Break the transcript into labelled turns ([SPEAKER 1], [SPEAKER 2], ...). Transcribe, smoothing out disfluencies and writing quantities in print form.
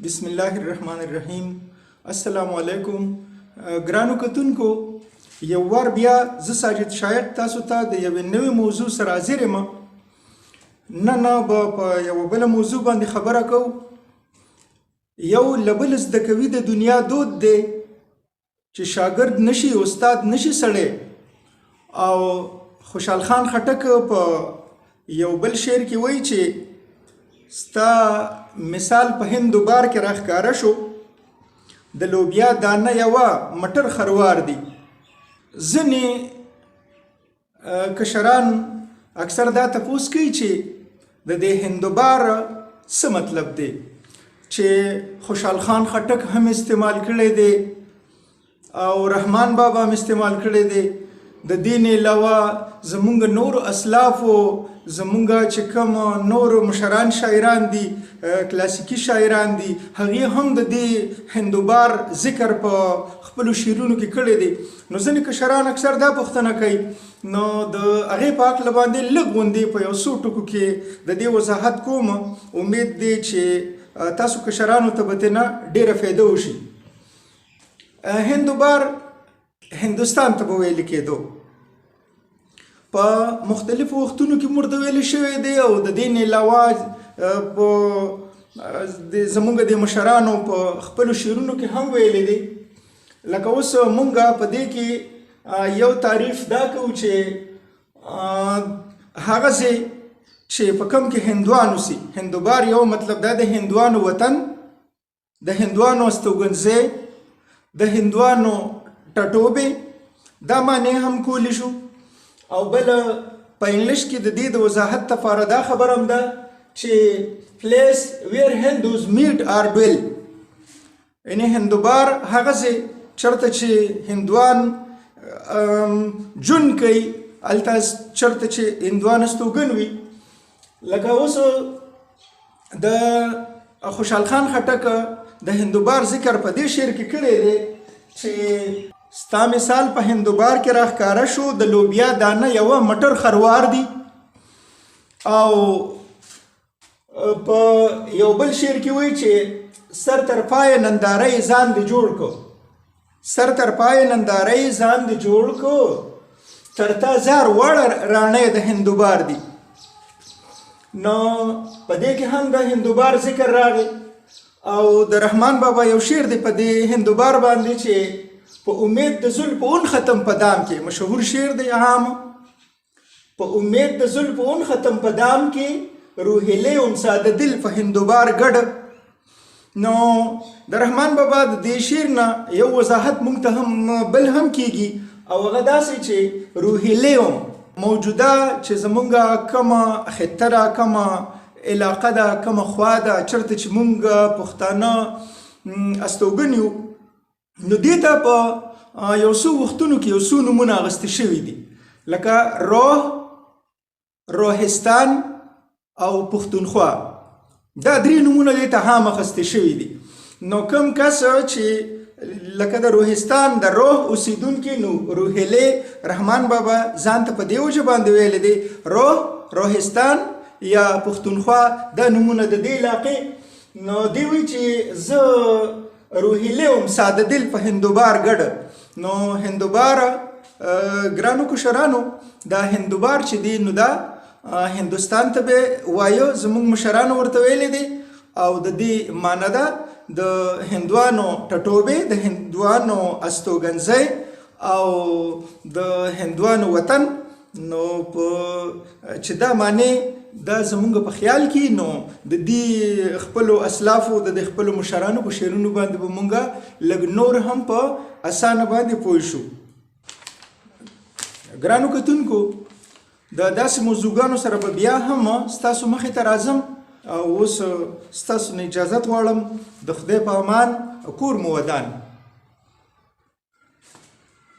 [SPEAKER 1] بسم الله الرحمن الرحیم. السلام علیکم ګرانو کتونکو، یو وار بیا زه ساجد شایق تاسو ته د یوې نوې موضوع سره حاضر یم. نن به په یوه بله موضوع باندې خبره کوو. یو له بل زده کوي، د دنیا دود دی چې شاګرد نشي استاد نشي سړی. او خوشحال خان خټک په یو بل شعر کې وایي چې ستا مثال په هندو بار کې راښکاره شو، د لوبیا دانه یوه مټر خروار دي. ځینې کشران اکثر دا تپوس کوي چې د دې هندوبار څه مطلب دی چې خوشحال خان خټک هم استعمال کړی دی او رحمان بابا هم استعمال کړی دی. د دې نه علاوه زمونږ نور اسلافو، زمونږ چې کوم نور مشران شاعران دي، کلاسیکي شاعران دي، هغې هم د دې هندوبار ذکر په خپلو شعرونو کې کړی دی. نو ځینې کشران اکثر دا پوښتنه کوي، نو د هغې په هکله باندې لږ غوندې په یو څو ټکو کې د دې وضاحت کوم. امید دی چې تاسو کشرانو ته به ترې نه ډېره فایده وشي. هندوبار هندوستان ته به ویل کېدو، په مختلفو وختونو کې مرته ویل شوی دی. او د دې نه علاوه په د زمونږ د مشرانو په خپلو شعرونو کې هم ویلی دی. لکه اوس مونږ په دې کې یو تعریف دا کوو چې هغه ځای چې په کوم کې هندوان اوسي، هندوبار یو مطلب دا د هندوانو وطن، د هندوانو استوګنځی، د هندوانو ټټوبې، دا معنی هم کولی شو. او بل په انګلیش کې د دې د وضاحت لپاره دا خبره هم ده چې place where Hindus meet or dwell، یعنی هندوبار هغه ځای چېرته چې هندوان ژوند کوي، هلته چېرته چې هندوان استوګن وي. لکه اوس د خوشحال خان خټک د هندوبار ذکر په دې شعر کې کړی دی چې ستا مثال په هندوبار کې راښکاره شو، د لوبیا دانه یوه مټر خروار دي. او په یو بل شعر کې وایي چې سر تر پایه ننداره یې ځان دې جوړ کو، سر تر پایه ننداره یې ځان دې جوړ کو، تر تا زار وړه راڼۍ د هندوبار دي. نو په دې کې هم د هندوبار ذکر راغی. او د رحمان بابا یو شعر دی په دې هندوبار باندې چې په امید د زلفو ونښتم په دام کې، مشهور شعر دی عام. په امید د زلفو ونښتم په دام کې، روهیلې وم ساده دل په هندوبار ګډ. نو د رحمان بابا د دې شعر نه یو وضاحت مونږ ته هم بل هم کیږي، او هغه داسې چې روهیلې وم موجوده چې زمونږ کومه خطه ده، کومه علاقه ده، کومه خوا ده چېرته چې مونږ پښتانه استوګن یو، نو دې ته په یو څو وختونو کې یو څو نومونه اخیستي شوي دي، لکه روح، روهستان او پښتونخوا. دا درې نومونه دې ته هم اخیستي شوي دي. نو کوم کس چې لکه د روهستان د روح اوسیدونکي، نو روهیلې رحمان بابا ځان ته په دې وجه باندې ویلی دی. روح، روهستان یا پښتونخوا دا نومونه د دې علاقې. نو دی وایي چې زه روهیلې وم ساده دل په هندوبار ګډ. نو هندوبار، ګرانو کشرانو، دا هندوبار چې دی نو دا هندوستان ته به وایو، زموږ مشرانو ورته ویلی دی. او د دې معنی ده د هندوانو ټټوبې، د هندوانو استوګنځی او د هندوانو وطن. نو په چې دا معنی دا زمونږ په خیال کې، نو د دې خپلو اسلافو، د دې خپلو مشرانو په شعرونو باندې به مونږ لږ نور هم په اسانه باندې پوه شو. ګرانو کتونکو، د داسې موضوعګانو سره به بیا هم ستاسو مخې ته راځم. او اوس ستاسو نه اجازت غواړم. د خدای په امان، کور مو ودان.